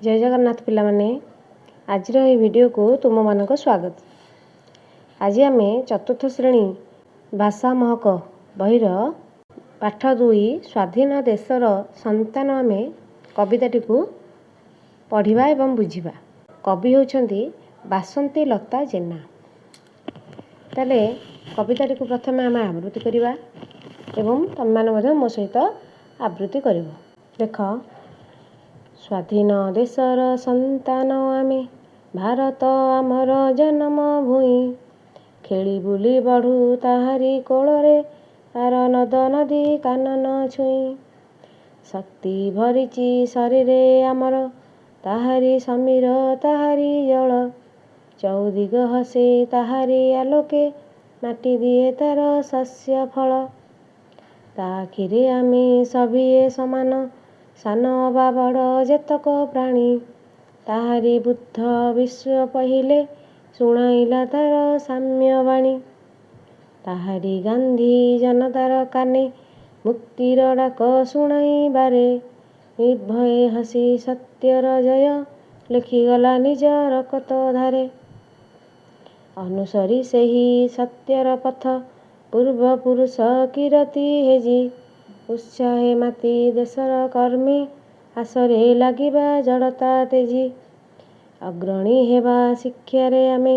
ଜୟ ଜଗନ୍ନାଥ ପିଲାମାନେ, ଆଜିର ଏହି ଭିଡ଼ିଓକୁ ତୁମମାନଙ୍କୁ ସ୍ୱାଗତ। ଆଜି ଆମେ ଚତୁର୍ଥ ଶ୍ରେଣୀ ଭାଷା ମହକ ବହିର ପାଠ 2, ସ୍ୱାଧୀନ ଦେଶର ସନ୍ତାନ ଆମେ କବିତାଟିକୁ ପଢ଼ିବା ଏବଂ ବୁଝିବା। କବି ହେଉଛନ୍ତି ବାସନ୍ତୀ ଲତା ଜେନା। ତାହେଲେ କବିତାଟିକୁ ପ୍ରଥମେ ଆମେ ଆବୃତ୍ତି କରିବା ଏବଂ ତୁମେମାନେ ମଧ୍ୟ ମୋ ସହିତ ଆବୃତ୍ତି କରିବ। ଦେଖ, ସ୍ୱାଧୀନ ଦେଶର ସନ୍ତାନ ଆମେ, ଭାରତ ଆମର ଜନମ ଭୂଇଁ। ଖେଳି ବୁଲି ବଢ଼ୁ ତାହାରି କୋଳରେ, ତାର ନଦ ନଦୀ କାନନ ଛୁଇଁ। ଶକ୍ତି ଭରିଛି ଶରୀରେ ଆମର, ତାହାରି ସମୀର ତାହାରି ଜଳ। ଚଉଦିଗ ହସେ ତାହାରି ଆଲୋକେ, ମାଟି ଦିଏ ତାର ଶସ୍ୟ ଫଳ। ତା ଆଖିରେ ଆମେ ସଭିଏ ସମାନ, ସାନ ଅବା ବଡ଼ ଯେତକ ପ୍ରାଣୀ। ତାହାରି ବୁଦ୍ଧ ବିଶ୍ୱ ପହିଲେ ଶୁଣାଇଲା ତାର ସାମ୍ୟବାଣୀ। ତାହାରି ଗାନ୍ଧୀ ଜନତାର କାନେ ମୁକ୍ତିର ଡାକ ଶୁଣାଇବାରେ, ନିର୍ଭୟେ ହସି ସତ୍ୟର ଜୟ ଲେଖିଗଲା ନିଜ ରକତ ଧାରେ। ଅନୁସରି ସେହି ସତ୍ୟର ପଥ ପୂର୍ବପୁରୁଷ କୀରତି ହେଜି, ଉତ୍ସାହେ ମାତି ଦେଶର କର୍ମେ ଆସରେ ଲାଗିବା ଜଡ଼ତା ତେଜି। ଅଗ୍ରଣୀ ହେବା ଶିକ୍ଷାରେ ଆମେ,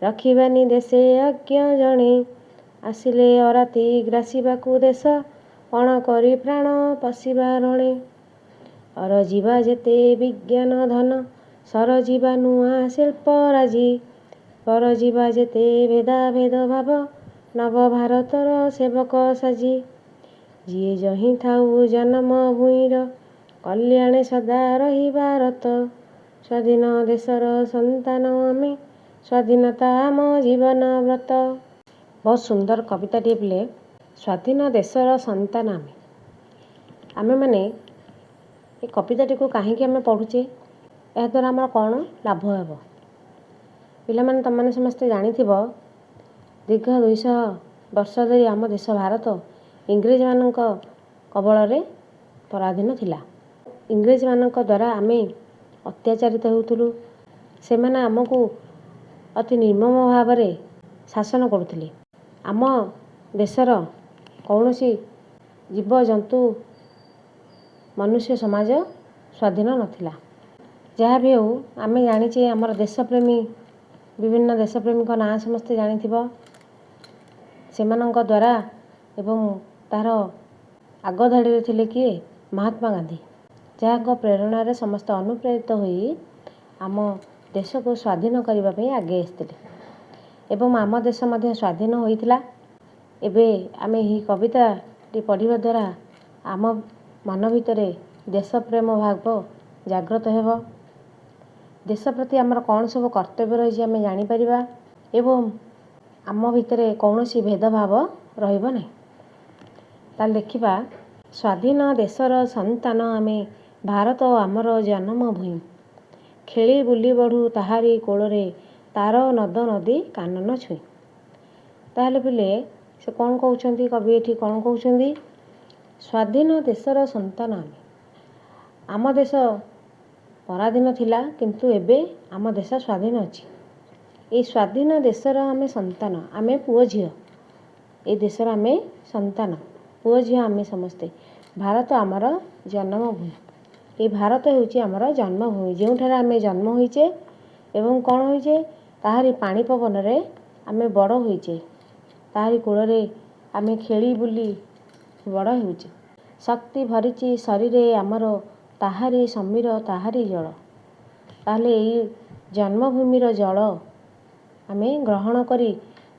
ରଖିବାନି ଦେଶେ ଅଜ୍ଞ ଜଣେ। ଆସିଲେ ଅରାତି ଗ୍ରାସିବାକୁ ଦେଶ, ପଣ କରି ପ୍ରାଣ ପଶିବା ରଣେ। ଅରଜିବା ଯେତେ ବିଜ୍ଞାନ ଧନ, ସରଜିବା ନୂଆ ଶିଳ୍ପ ରାଜି। ପରଜିବା ଯେତେ ଭେଦାଭେଦ ଭାବ, ନବ ଭାରତର ସେବକ ସାଜି। ଯିଏ ଯହିଁ ଥାଉ ଜନମ ଭୂଇଁର କଲ୍ୟାଣେ ସଦା ରହିବା ରତ। ସ୍ୱାଧୀନ ଦେଶର ସନ୍ତାନ ଆମେ, ସ୍ୱାଧୀନତା ଆମ ଜୀବନ ବ୍ରତ। ବହୁତ ସୁନ୍ଦର କବିତାଟିଏ ପିଲେ। ସ୍ୱାଧୀନ ଦେଶର ସନ୍ତାନ ଆମେ। ଆମେମାନେ ଏ କବିତାଟିକୁ କାହିଁକି ଆମେ ପଢ଼ୁଛେ? ଏହାଦ୍ୱାରା ଆମର କ'ଣ ଲାଭ ହେବ? ପିଲାମାନେ, ତୁମେମାନେ ସମସ୍ତେ ଜାଣିଥିବ, ଦୀର୍ଘ 200 ବର୍ଷ ଧରି ଆମ ଦେଶ ଭାରତ ଇଂରେଜମାନଙ୍କ କବଳରେ ପରାଧୀନ ଥିଲା। ଇଂରେଜମାନଙ୍କ ଦ୍ୱାରା ଆମେ ଅତ୍ୟାଚାରିତ ହେଉଥିଲୁ। ସେମାନେ ଆମକୁ ଅତି ନିର୍ମମ ଭାବରେ ଶାସନ କରୁଥିଲେ। ଆମ ଦେଶର କୌଣସି ଜୀବଜନ୍ତୁ, ମନୁଷ୍ୟ ସମାଜ ସ୍ୱାଧୀନ ନଥିଲା। ଯାହା ବି ହେଉ, ଆମେ ଜାଣିଛେ ଆମର ଦେଶପ୍ରେମୀ, ବିଭିନ୍ନ ଦେଶପ୍ରେମୀଙ୍କ ନାଁ ସମସ୍ତେ ଜାଣିଥିବ। ସେମାନଙ୍କ ଦ୍ୱାରା ଏବଂ ତାହାର ଆଗ ଧାଡ଼ିରେ ଥିଲେ କିଏ? ମହାତ୍ମା ଗାନ୍ଧୀ, ଯାହାଙ୍କ ପ୍ରେରଣାରେ ସମସ୍ତେ ଅନୁପ୍ରେରିତ ହୋଇ ଆମ ଦେଶକୁ ସ୍ୱାଧୀନ କରିବା ପାଇଁ ଆଗେଇ ଆସିଥିଲେ ଏବଂ ଆମ ଦେଶ ମଧ୍ୟ ସ୍ୱାଧୀନ ହୋଇଥିଲା। ଏବେ ଆମେ ଏହି କବିତାଟି ପଢ଼ିବା ଦ୍ୱାରା ଆମ ମନ ଭିତରେ ଦେଶପ୍ରେମ ଭାବ ଜାଗ୍ରତ ହେବ। ଦେଶ ପ୍ରତି ଆମର କ'ଣ ସବୁ କର୍ତ୍ତବ୍ୟ ରହିଛି, ଆମେ ଜାଣିପାରିବା ଏବଂ ଆମ ଭିତରେ କୌଣସି ଭେଦଭାବ ରହିବ ନାହିଁ। ତାହେଲେ ଦେଖିବା, ସ୍ୱାଧୀନ ଦେଶର ସନ୍ତାନ ଆମେ, ଭାରତ ଆମର ଜନମ ଭୂଇଁ। ଖେଳି ବୁଲି ବଢ଼ୁ ତାହାରି କୋଳରେ, ତାର ନଦ ନଦୀ କାନନ ଛୁଇଁ। ତାହେଲେ ପିଲେ, ସେ କ'ଣ କହୁଛନ୍ତି? କବି ଏଠି କ'ଣ କହୁଛନ୍ତି? ସ୍ୱାଧୀନ ଦେଶର ସନ୍ତାନ ଆମେ। ଆମ ଦେଶ ପରାଧୀନ ଥିଲା, କିନ୍ତୁ ଏବେ ଆମ ଦେଶ ସ୍ୱାଧୀନ ଅଛି। ଏଇ ସ୍ୱାଧୀନ ଦେଶର ଆମେ ସନ୍ତାନ। ଆମେ ପୁଅ ଝିଅ, ଏଇ ଦେଶର ଆମେ ସନ୍ତାନ, ପୁଅ ଝିଅ ଆମେ ସମସ୍ତେ। ଭାରତ ଆମର ଜନ୍ମଭୂମି। ଏଇ ଭାରତ ହେଉଛି ଆମର ଜନ୍ମଭୂମି, ଯେଉଁଠାରେ ଆମେ ଜନ୍ମ ହୋଇଛେ ଏବଂ କ'ଣ ହୋଇଛେ, ତାହାରି ପାଣି ପବନରେ ଆମେ ବଡ଼ ହୋଇଛେ, ତାହାରି କୂଳରେ ଆମେ ଖେଳି ବୁଲି ବଡ଼ ହେଉଛେ। ଶକ୍ତି ଭରିଛି ଶରୀରେ ଆମର, ତାହାରି ସମୀର ତାହାରି ଜଳ। ତାହେଲେ ଏଇ ଜନ୍ମଭୂମିର ଜଳ ଆମେ ଗ୍ରହଣ କରି,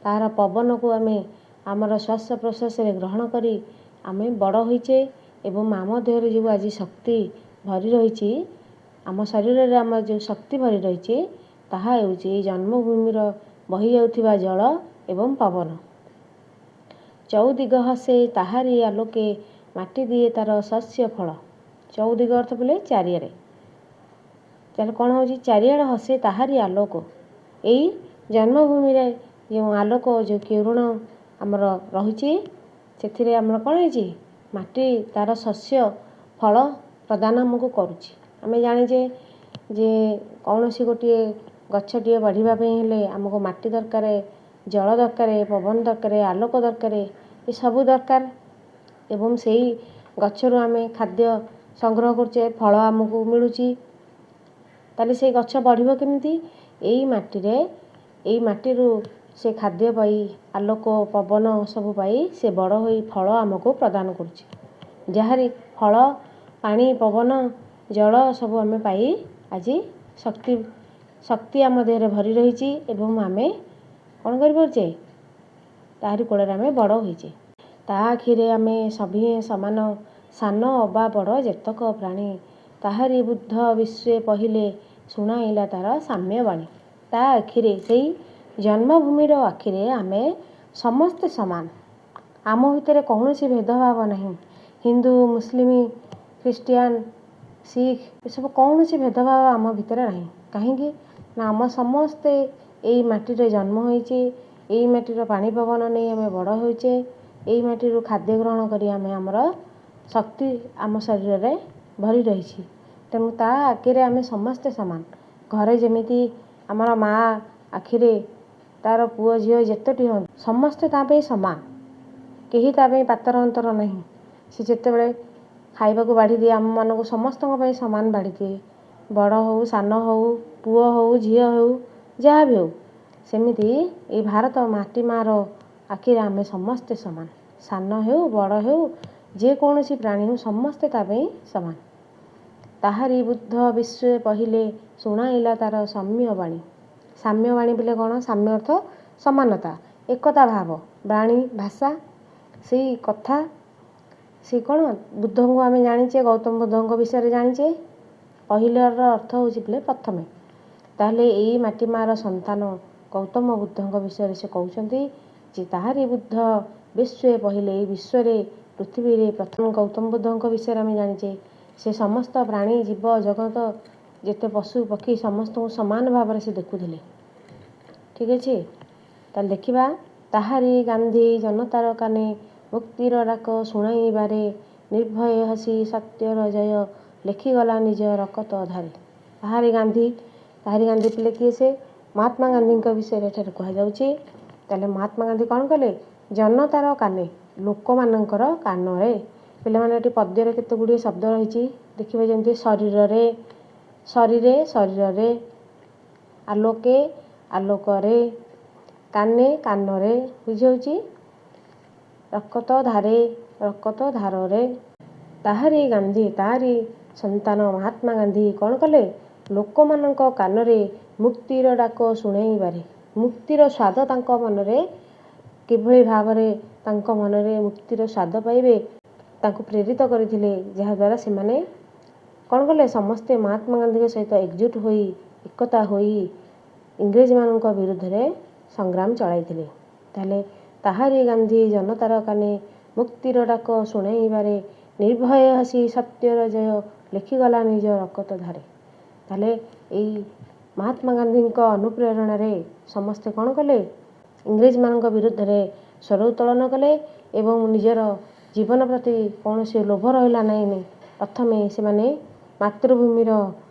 ତାହାର ପବନକୁ ଆମେ ଆମର ଶ୍ୱାସ ପ୍ରଶ୍ୱାସରେ ଗ୍ରହଣ କରି ଆମେ ବଡ଼ ହୋଇଛେ ଏବଂ ଆମ ଦେହରେ ଯେଉଁ ଆଜି ଶକ୍ତି ଭରି ରହିଛି, ଆମ ଶରୀରରେ ଆମର ଯେଉଁ ଶକ୍ତି ଭରି ରହିଛି, ତାହା ହେଉଛି ଏଇ ଜନ୍ମଭୂମିର ବହି ଯାଉଥିବା ଜଳ ଏବଂ ପବନ। ଚଉଦିଗ ହସେ ତାହାରି ଆଲୋକେ, ମାଟି ଦିଏ ତାର ଶସ୍ୟ ଫଳ। ଚଉଦିଗ ଅର୍ଥ ବୋଲେ ଚାରିଆଡ଼େ। ତାହେଲେ କ'ଣ ହେଉଛି? ଚାରିଆଡ଼େ ହସେ ତାହାରି ଆଲୋକ। ଏଇ ଜନ୍ମଭୂମିରେ ଯେଉଁ ଆଲୋକ, ଯେଉଁ କିରଣ ଆମର ରହିଛି, ସେଥିରେ ଆମର କ'ଣ ହେଇଛି? ମାଟି ତାର ଶସ୍ୟ ଫଳ ପ୍ରଦାନ ଆମକୁ କରୁଛି। ଆମେ ଜାଣିଛେ, ଯେ କୌଣସି ଗୋଟିଏ ଗଛଟିଏ ବଢ଼ିବା ପାଇଁ ହେଲେ ଆମକୁ ମାଟି ଦରକାର, ଜଳ ଦରକାର, ପବନ ଦରକାର, ଆଲୋକ ଦରକାର, ଏସବୁ ଦରକାର। ଏବଂ ସେଇ ଗଛରୁ ଆମେ ଖାଦ୍ୟ ସଂଗ୍ରହ କରୁଛେ, ଫଳ ଆମକୁ ମିଳୁଛି। ତାହେଲେ ସେଇ ଗଛ ବଢ଼ିବ କେମିତି? ଏଇ ମାଟିରେ, ଏଇ ମାଟିରୁ ସେ ଖାଦ୍ୟ ପାଇ, ଆଲୋକ, ପବନ ସବୁ ପାଇ ସେ ବଡ଼ ହୋଇ ଫଳ ଆମକୁ ପ୍ରଦାନ କରୁଛି। ଯାହାରି ଫଳ, ପାଣି, ପବନ, ଜଳ ସବୁ ଆମେ ପାଇ ଆଜି ଶକ୍ତି ଆମ ଦେହରେ ଭରି ରହିଛି ଏବଂ ଆମେ କ'ଣ କରିପାରୁଛେ? ତାହାରି କୋଳରେ ଆମେ ବଡ଼ ହୋଇଛେ। ତା ଆଖିରେ ଆମେ ସଭିଏଁ ସମାନ, ସାନ ଅବା ବଡ଼ ଯେତକ ପ୍ରାଣୀ। ତାହାରି ବୁଦ୍ଧ ବିଶ୍ୱେ ପହିଲେ ଶୁଣାଇଲା ତାର ସାମ୍ୟବାଣୀ। ତା ଆଖିରେ, ସେଇ ଜନ୍ମଭୂମିର ଆଖିରେ ଆମେ ସମସ୍ତେ ସମାନ। ଆମ ଭିତରେ କୌଣସି ଭେଦଭାବ ନାହିଁ। ହିନ୍ଦୁ, ମୁସଲିମ, ଖ୍ରୀଷ୍ଟିଆନ, ଶିଖ, ଏସବୁ କୌଣସି ଭେଦଭାବ ଆମ ଭିତରେ ନାହିଁ। କାହିଁକି ନା ଆମ ସମସ୍ତେ ଏଇ ମାଟିରେ ଜନ୍ମ ହୋଇଛେ, ଏଇ ମାଟିର ପାଣି ପବନ ନେଇ ଆମେ ବଡ଼ ହୋଇଛେ, ଏଇ ମାଟିରୁ ଖାଦ୍ୟ ଗ୍ରହଣ କରି ଆମେ ଆମର ଶକ୍ତି ଆମ ଶରୀରରେ ଭରି ରହିଛି। ତେଣୁ ତା ଆଗରେ ଆମେ ସମସ୍ତେ ସମାନ। ଘରେ ଯେମିତି ଆମର ମା ଆଖିରେ ତାର ପୁଅ ଝିଅ ଯେତୋଟି ହୁଅନ୍ତୁ, ସମସ୍ତେ ତା ପାଇଁ ସମାନ, କେହି ତା ପାଇଁ ପାତର ଅନ୍ତର ନାହିଁ। ସେ ଯେତେବେଳେ ଖାଇବାକୁ ବାଢ଼ି ଦିଏ, ଆମମାନଙ୍କୁ ସମସ୍ତଙ୍କ ପାଇଁ ସମାନ ବାଢ଼ି ଦିଏ, ବଡ଼ ହଉ, ସାନ ହଉ, ପୁଅ ହଉ, ଝିଅ ହଉ, ଯାହା ବି ହଉ। ସେମିତି ଏଇ ଭାରତ ମାଟି ମାଆର ଆଖିରେ ଆମେ ସମସ୍ତେ ସମାନ। ସାନ ହେଉ, ବଡ଼ ହେଉ, ଯେକୌଣସି ପ୍ରାଣୀ ହେଉ, ସମସ୍ତେ ତା ପାଇଁ ସମାନ। ତାହାରି ବୁଦ୍ଧ ବିଶ୍ୱେ ପହିଲେ ଶୁଣାଇଲା ତାର ସାମ୍ୟ ବାଣୀ। ସାମ୍ୟ ବାଣୀ ବୋଲେ କ'ଣ? ସାମ୍ୟ ଅର୍ଥ ସମାନତା, ଏକତା ଭାବ, ବାଣୀ ଭାଷା, ସେଇ କଥା। ସେ କ'ଣ? ବୁଦ୍ଧଙ୍କୁ ଆମେ ଜାଣିଛେ, ଗୌତମ ବୁଦ୍ଧଙ୍କ ବିଷୟରେ ଜାଣିଛେ। ପହିଲର ଅର୍ଥ ହେଉଛି ବୋଲେ ପ୍ରଥମେ। ତାହେଲେ ଏଇ ମାଟି ମାଆର ସନ୍ତାନ ଗୌତମ ବୁଦ୍ଧଙ୍କ ବିଷୟରେ ସେ କହୁଛନ୍ତି ଯେ ତାହାରି ବୁଦ୍ଧ ବିଶ୍ୱେ ପହିଲେ, ଏଇ ବିଶ୍ୱରେ, ପୃଥିବୀରେ ପ୍ରଥମ ଗୌତମ ବୁଦ୍ଧଙ୍କ ବିଷୟରେ ଆମେ ଜାଣିଛେ। ସେ ସମସ୍ତ ପ୍ରାଣୀ, ଜୀବ ଜଗତ, ଯେତେ ପଶୁ ପକ୍ଷୀ, ସମସ୍ତଙ୍କୁ ସମାନ ଭାବରେ ସେ ଦେଖୁଥିଲେ। ଠିକ୍ ଅଛି, ତାହେଲେ ଦେଖିବା। ତାହାରି ଗାନ୍ଧୀ ଜନତାର କାନେ ମୁକ୍ତିର ଡାକ ଶୁଣାଇବାରେ ନିର୍ଭୟ ହସି ସତ୍ୟର ଜୟ ଲେଖିଗଲା ନିଜ ରକତ ଧାରେ। ତାହାରି ଗାନ୍ଧୀ, ତାହାରି ଗାନ୍ଧୀ ପିଲେ କିଏ ସେ? ମହାତ୍ମା ଗାନ୍ଧୀଙ୍କ ବିଷୟରେ ଏଠାରେ କୁହାଯାଉଛି। ତାହେଲେ ମହାତ୍ମା ଗାନ୍ଧୀ କ'ଣ କଲେ? ଜନତାର କାନେ, ଲୋକମାନଙ୍କର କାନରେ। ପିଲାମାନେ, ଏଠି ପଦ୍ୟରେ କେତେ ଗୁଡ଼ିଏ ଶବ୍ଦ ରହିଛି ଦେଖିବେ, ଯେମିତି ଶରୀରରେ, ଶରୀରେ, ଶରୀରରେ, ଆଲୋକେ, ଆଲୋକରେ, କାନେ, କାନରେ, ବୁଝିହେଉଛି, ରକତ ଧାରେ, ରକତ ଧାରରେ। ତାହାରି ଗାନ୍ଧୀ, ତାହାରି ସନ୍ତାନ ମହାତ୍ମା ଗାନ୍ଧୀ କ'ଣ କଲେ? ଲୋକମାନଙ୍କ କାନରେ ମୁକ୍ତିର ଡାକ ଶୁଣାଇବାରେ, ମୁକ୍ତିର ସ୍ୱାଦ ତାଙ୍କ ମନରେ କିଭଳି ଭାବରେ, ତାଙ୍କ ମନରେ ମୁକ୍ତିର ସ୍ୱାଦ ପାଇବେ ତାଙ୍କୁ ପ୍ରେରିତ କରିଥିଲେ, ଯାହାଦ୍ୱାରା ସେମାନେ କ'ଣ କଲେ? ସମସ୍ତେ ମହାତ୍ମା ଗାନ୍ଧୀଙ୍କ ସହିତ ଏକଜୁଟ ହୋଇ, ଏକତା ହୋଇ ଇଂରେଜମାନଙ୍କ ବିରୁଦ୍ଧରେ ସଂଗ୍ରାମ ଚଳାଇଥିଲେ। ତାହେଲେ ତାହାରି ଗାନ୍ଧୀ ଜନତାର କାନେ ମୁକ୍ତିର ଡାକ ଶୁଣାଇବାରେ ନିର୍ଭୟ ହସି ସତ୍ୟର ଜୟ ଲେଖିଗଲା ନିଜ ରକତ ଧାରେ। ତାହେଲେ ଏଇ ମହାତ୍ମା ଗାନ୍ଧୀଙ୍କ ଅନୁପ୍ରେରଣାରେ ସମସ୍ତେ କ'ଣ କଲେ? ଇଂରେଜମାନଙ୍କ ବିରୁଦ୍ଧରେ ସ୍ୱର ଉତ୍ତୋଳନ କଲେ ଏବଂ ନିଜର ଜୀବନ ପ୍ରତି କୌଣସି ଲୋଭ ରହିଲା ନାହିଁ। ପ୍ରଥମେ ସେମାନେ ମାତୃଭୂମିର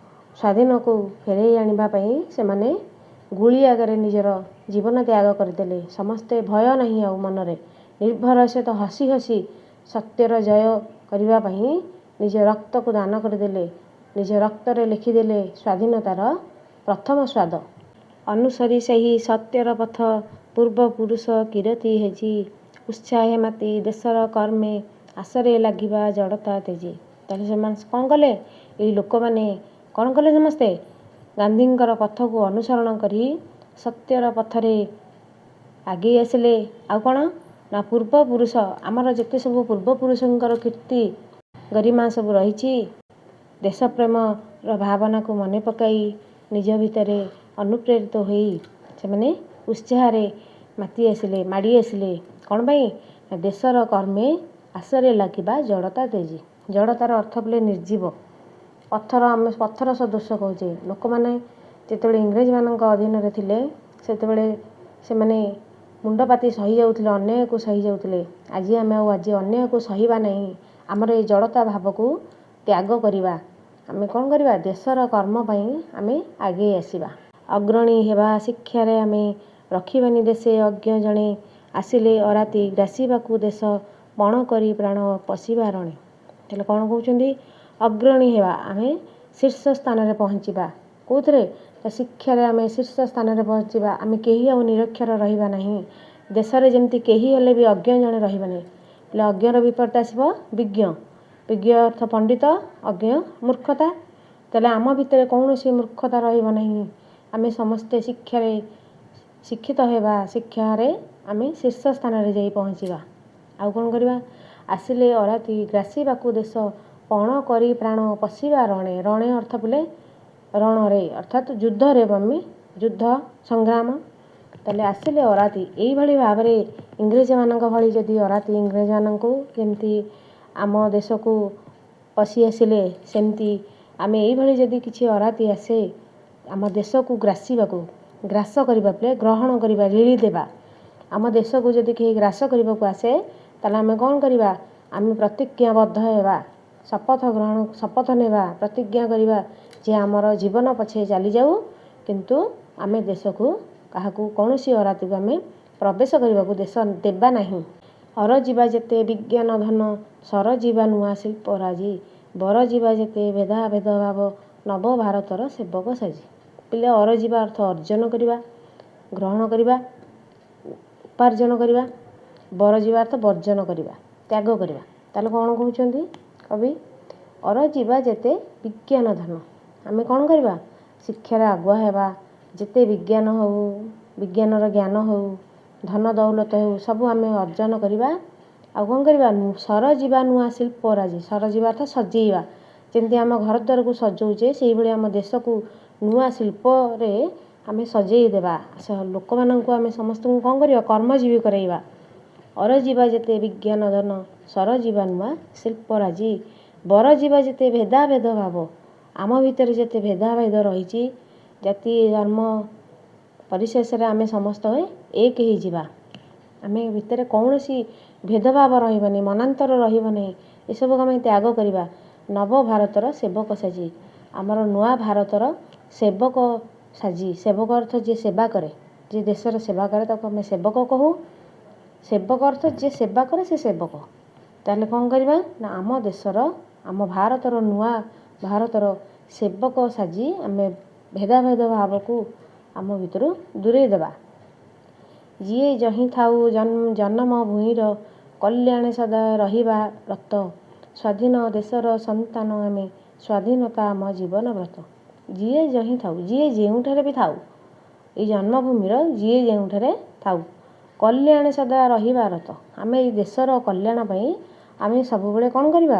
ସ୍ୱାଧୀନକୁ ଫେରାଇ ଆଣିବା ପାଇଁ ସେମାନେ ଗୁଳି ଆଗରେ ନିଜର ଜୀବନ ତ୍ୟାଗ କରିଦେଲେ ସମସ୍ତେ। ଭୟ ନାହିଁ ଆଉ ମନରେ, ନିର୍ଭର ସହିତ ହସି ହସି ସତ୍ୟର ଜୟ କରିବା ପାଇଁ ନିଜ ରକ୍ତକୁ ଦାନ କରିଦେଲେ, ନିଜ ରକ୍ତରେ ଲେଖିଦେଲେ ସ୍ୱାଧୀନତାର ପ୍ରଥମ ସ୍ୱାଦ। ଅନୁସରି ସେହି ସତ୍ୟର ପଥ ପୂର୍ବପୁରୁଷ କୀରତି ହେଜି, ଉତ୍ସାହେ ମାତି ଦେଶର କର୍ମେ ଆଶରେ ଲାଗିବା ଜଡ଼ତା ତେଜି। ତାହେଲେ ସେମାନେ କ'ଣ କଲେ? ଏଇ ଲୋକମାନେ କ'ଣ କଲେ? ସମସ୍ତେ ଗାନ୍ଧୀଙ୍କର ପଥକୁ ଅନୁସରଣ କରି ସତ୍ୟର ପଥରେ ଆଗେଇ ଆସିଲେ। ଆଉ କ'ଣ ନା ପୂର୍ବପୁରୁଷ, ଆମର ଯେତେ ସବୁ ପୂର୍ବପୁରୁଷଙ୍କର କୀର୍ତ୍ତି ଗରିମା ସବୁ ରହିଛି, ଦେଶପ୍ରେମର ଭାବନାକୁ ମନେ ପକାଇ ନିଜ ଭିତରେ ଅନୁପ୍ରେରିତ ହୋଇ ସେମାନେ ଉତ୍ସାହରେ ମାତି ଆସିଲେ, ମାଡ଼ି ଆସିଲେ। କ'ଣ ପାଇଁ ନା ଦେଶର କର୍ମେ ଆଶରେ ଲାଗିବା ଜଡ଼ତା ତେଜି। ଜଡ଼ତାର ଅର୍ଥ ବୋଲେ ନିର୍ଜୀବ, ପଥର। ଆମେ ପଥର ସଦୃଶ କହୁଛେ। ଲୋକମାନେ ଯେତେବେଳେ ଇଂରେଜମାନଙ୍କ ଅଧୀନରେ ଥିଲେ, ସେତେବେଳେ ସେମାନେ ମୁଣ୍ଡପାତି ସହିଯାଉଥିଲେ, ଅନ୍ୟାୟକୁ ସହିଯାଉଥିଲେ। ଆଜି ଆମେ ଆଉ ଆଜି ଅନ୍ୟାୟକୁ ସହିବା ନାହିଁ। ଆମର ଏ ଜଡ଼ତା ଭାବକୁ ତ୍ୟାଗ କରିବା। ଆମେ କ'ଣ କରିବା? ଦେଶର କର୍ମ ପାଇଁ ଆମେ ଆଗେଇ ଆସିବା, ଅଗ୍ରଣୀ ହେବା ଶିକ୍ଷାରେ ଆମେ। ରଖିବାନି ଦେଶେ ଅଜ୍ଞ ଜଣେ। ଆସିଲେ ଅରାତି ଗ୍ରାସିବାକୁ ଦେଶ, ପଣ କରି ପ୍ରାଣ ପଶିବା ରଣେ। ତାହେଲେ କ'ଣ କହୁଛନ୍ତି? ଅଗ୍ରଣୀ ହେବା, ଆମେ ଶୀର୍ଷ ସ୍ଥାନରେ ପହଞ୍ଚିବା। କେଉଁଥିରେ? ଶିକ୍ଷାରେ ଆମେ ଶୀର୍ଷ ସ୍ଥାନରେ ପହଞ୍ଚିବା। ଆମେ କେହି ଆଉ ନିରକ୍ଷର ରହିବା ନାହିଁ। ଦେଶରେ ଯେମିତି କେହି ହେଲେ ବି ଅଜ୍ଞ ଜଣେ ରହିବ ନାହିଁ। ହେଲେ ଅଜ୍ଞର ବିପରୀତ ଆସିବ ବିଜ୍ଞ। ବିଜ୍ଞ ଅର୍ଥ ପଣ୍ଡିତ, ଅଜ୍ଞ ମୂର୍ଖତା। ତାହେଲେ ଆମ ଭିତରେ କୌଣସି ମୂର୍ଖତା ରହିବ ନାହିଁ। ଆମେ ସମସ୍ତେ ଶିକ୍ଷାରେ ଶିକ୍ଷିତ ହେବା, ଶିକ୍ଷାରେ ଆମେ ଶୀର୍ଷ ସ୍ଥାନରେ ଯାଇ ପହଞ୍ଚିବା। ଆଉ କ'ଣ କରିବା? ଆସିଲେ ଅରାତି ଗ୍ରାସିବାକୁ ଦେଶ, ପଣ କରି ପ୍ରାଣ ପଶିବା ରଣେ। ରଣେ ଅର୍ଥ ବୋଲେ ରଣରେ, ଅର୍ଥାତ୍ ଯୁଦ୍ଧରେ, ଆମେ ଯୁଦ୍ଧ ସଂଗ୍ରାମ। ତାହେଲେ ଆସିଲେ ଅରାତି, ଏଇଭଳି ଭାବରେ ଇଂରେଜମାନଙ୍କ ଭଳି ଯଦି ଅରାତି, ଇଂରେଜମାନଙ୍କୁ ଯେମିତି ଆମ ଦେଶକୁ ପଶି ଆସିଲେ, ସେମିତି ଆମେ ଏଇଭଳି ଯଦି କିଛି ଅରାତି ଆସେ ଆମ ଦେଶକୁ ଗ୍ରାସିବାକୁ, ଗ୍ରାସ କରିବା ବେଳେ ଗ୍ରହଣ କରିବା, ଗିଳିଦେବା। ଆମ ଦେଶକୁ ଯଦି କେହି ଗ୍ରାସ କରିବାକୁ ଆସେ, ତାହେଲେ ଆମେ କ'ଣ କରିବା? ଆମେ ପ୍ରତିଜ୍ଞାବଦ୍ଧ ହେବା, ଶପଥ ଗ୍ରହଣ, ଶପଥ ନେବା, ପ୍ରତିଜ୍ଞା କରିବା ଯେ ଆମର ଜୀବନ ପଛେ ଚାଲିଯାଉ, କିନ୍ତୁ ଆମେ ଦେଶକୁ କାହାକୁ, କୌଣସି ଅରାତିକୁ ଆମେ ପ୍ରବେଶ କରିବାକୁ ଦେଶ ଦେବା ନାହିଁ। ଅରଜିବା ଯେତେ ବିଜ୍ଞାନ ଧନ, ସରଜିବା ନୂଆ ଶିଳ୍ପ ରାଜି, ବରଜିବା ଯେତେ ଭେଦାଭେଦ ଭାବ, ନବ ଭାରତର ସେବକ ସାଜି। ପିଲେ, ଅରଜିବା ଅର୍ଥ ଅର୍ଜନ କରିବା, ଗ୍ରହଣ କରିବା, ଉପାର୍ଜନ କରିବା। ବରଜିବା ଅର୍ଥ ବର୍ଜନ କରିବା, ତ୍ୟାଗ କରିବା। ତାହେଲେ କ'ଣ କହୁଛନ୍ତି କବି? ଅରଜିବା ଯେତେ ବିଜ୍ଞାନ ଧନ, ଆମେ କ'ଣ କରିବା? ଶିକ୍ଷାରେ ଆଗୁଆ ହେବା। ଯେତେ ବିଜ୍ଞାନ ହେଉ, ବିଜ୍ଞାନର ଜ୍ଞାନ ହେଉ, ଧନ ଦୌଲତ ହେଉ, ସବୁ ଆମେ ଅର୍ଜନ କରିବା। ଆଉ କ'ଣ କରିବା? ସରଜିବା ନୂଆ ଶିଳ୍ପ ରାଜି। ସରଜିବା ଅର୍ଥ ସଜେଇବା। ଯେମିତି ଆମ ଘର ଦ୍ୱାରକୁ ସଜଉଛେ, ସେଇଭଳି ଆମ ଦେଶକୁ ନୂଆ ଶିଳ୍ପରେ ଆମେ ସଜେଇ ଦେବା। ଲୋକମାନଙ୍କୁ ଆମେ ସମସ୍ତଙ୍କୁ କ'ଣ କରିବା? କର୍ମଜୀବୀ କରାଇବା। ଅରଜିବା ଯେତେ ବିଜ୍ଞାନ ଧନ, ସରଜିବା ନୂଆ ଶିଳ୍ପ ରାଜି, ବରଜିବା ଯେତେ ଭେଦାଭେଦ ଭାବ। ଆମ ଭିତରେ ଯେତେ ଭେଦାଭେଦ ରହିଛି, ଜାତି ଧର୍ମ, ପରିଶେଷରେ ଆମେ ସମସ୍ତେ ଏକ ହେଇଯିବା। ଆମେ ଭିତରେ କୌଣସି ଭେଦଭାବ ରହିବନି, ମନାନ୍ତର ରହିବ ନାହିଁ। ଏସବୁକୁ ଆମେ ତ୍ୟାଗ କରିବା। ନବ ଭାରତର ସେବକ ସାଜି, ଆମର ନୂଆ ଭାରତର ସେବକ ସାଜି। ସେବକ ଅର୍ଥ ଯିଏ ସେବା କରେ, ଯିଏ ଦେଶର ସେବା କରେ ତାକୁ ଆମେ ସେବକ କହୁ। ସେବକ ଅର୍ଥ ଯିଏ ସେବା କରେ ସେ ସେବକ। ତାହେଲେ କ'ଣ କରିବା ନା ଆମ ଦେଶର, ଆମ ଭାରତର, ନୂଆ ଭାରତର ସେବକ ସାଜି ଆମେ ଭେଦାଭେଦ ଭାବକୁ ଆମ ଭିତରୁ ଦୂରେଇ ଦେବା। ଯିଏ ଯହିଁ ଥାଉ, ଜନମ ଭୂଇଁର କଲ୍ୟାଣେ ସଦା ରହିବା ରତ, ସ୍ୱାଧୀନ ଦେଶର ସନ୍ତାନ ଆମେ, ସ୍ୱାଧୀନତା ଆମ ଜୀବନ ବ୍ରତ। ଯିଏ ଯହିଁ ଥାଉ, ଯିଏ ଯେଉଁଠାରେ ବି ଥାଉ, ଏଇ ଜନ୍ମଭୂମିର ଯିଏ ଯେଉଁଠାରେ ଥାଉ, କଲ୍ୟାଣେ ସଦା ରହିବା ରତ। ଆମେ ଏଇ ଦେଶର କଲ୍ୟାଣ ପାଇଁ ଆମେ ସବୁବେଳେ କ'ଣ କରିବା?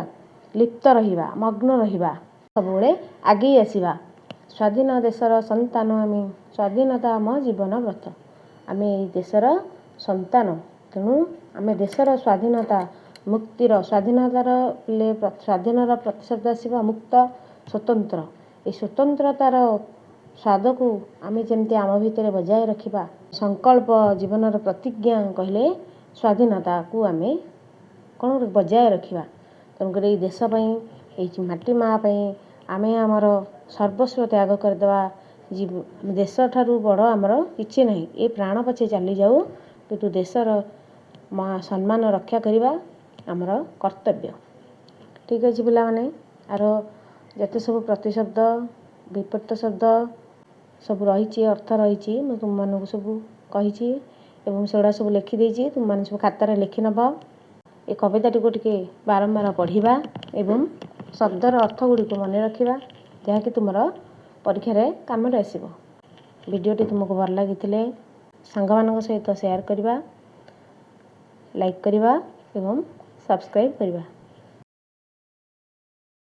ଲିପ୍ତ ରହିବା, ମଗ୍ନ ରହିବା, ସବୁବେଳେ ଆଗେଇ ଆସିବା। ସ୍ୱାଧୀନ ଦେଶର ସନ୍ତାନ ଆମେ, ସ୍ୱାଧୀନତା ଆମ ଜୀବନ ବ୍ରତ। ଆମେ ଏଇ ଦେଶର ସନ୍ତାନ, ତେଣୁ ଆମେ ଦେଶର ସ୍ୱାଧୀନତା ମୁକ୍ତିର, ସ୍ୱାଧୀନତାର, ସ୍ୱାଧୀନର ପ୍ରତିଶବ୍ଦ ଆସିବ ମୁକ୍ତ, ସ୍ୱତନ୍ତ୍ର। ଏଇ ସ୍ୱତନ୍ତ୍ରତାର ସ୍ୱାଦକୁ ଆମେ ଯେମିତି ଆମ ଭିତରେ ବଜାୟ ରଖିବା, ସଂକଳ୍ପ, ଜୀବନର ପ୍ରତିଜ୍ଞା କହିଲେ ସ୍ୱାଧୀନତାକୁ ଆମେ କ'ଣ ବଜାୟ ରଖିବା। ତେଣୁକରି ଏଇ ଦେଶ ପାଇଁ, ଏଇ ମାଟି ମା' ପାଇଁ ଆମେ ଆମର ସର୍ବସ୍ୱ ତ୍ୟାଗ କରିଦେବା। ଦେଶଠାରୁ ବଡ଼ ଆମର କିଛି ନାହିଁ। ଏ ପ୍ରାଣ ପଛେ ଚାଲିଯାଉ, କିନ୍ତୁ ଦେଶର ସମ୍ମାନ ରକ୍ଷା କରିବା ଆମର କର୍ତ୍ତବ୍ୟ। ଠିକ୍ ଅଛି ପିଲାମାନେ, ଆର ଯେତେ ସବୁ ପ୍ରତିଶବ୍ଦ, ବିପରୀତ ଶବ୍ଦ ସବୁ ରହିଛି, ଅର୍ଥ ରହିଛି, ମୁଁ ତୁମମାନଙ୍କୁ ସବୁ କହିଛି ଏବଂ ସେଗୁଡ଼ା ସବୁ ଲେଖିଦେଇଛି। ତୁମମାନେ ସବୁ ଖାତାରେ ଲେଖିନେବ। ଏ କବିତାଟିକୁ ଟିକେ ବାରମ୍ବାର ପଢ଼ିବା ଏବଂ ଶବ୍ଦର ଅର୍ଥ ଗୁଡ଼ିକୁ ମନେ ରଖିବା, ଯାହାକି ତୁମର ପରୀକ୍ଷାରେ କାମରେ ଆସିବ। ଭିଡ଼ିଓଟି ତୁମକୁ ଭଲ ଲାଗିଥିଲେ ସାଙ୍ଗମାନଙ୍କ ସହିତ ସେୟାର କରିବା, ଲାଇକ୍ କରିବା ଏବଂ ସବସ୍କ୍ରାଇବ୍ କରିବା।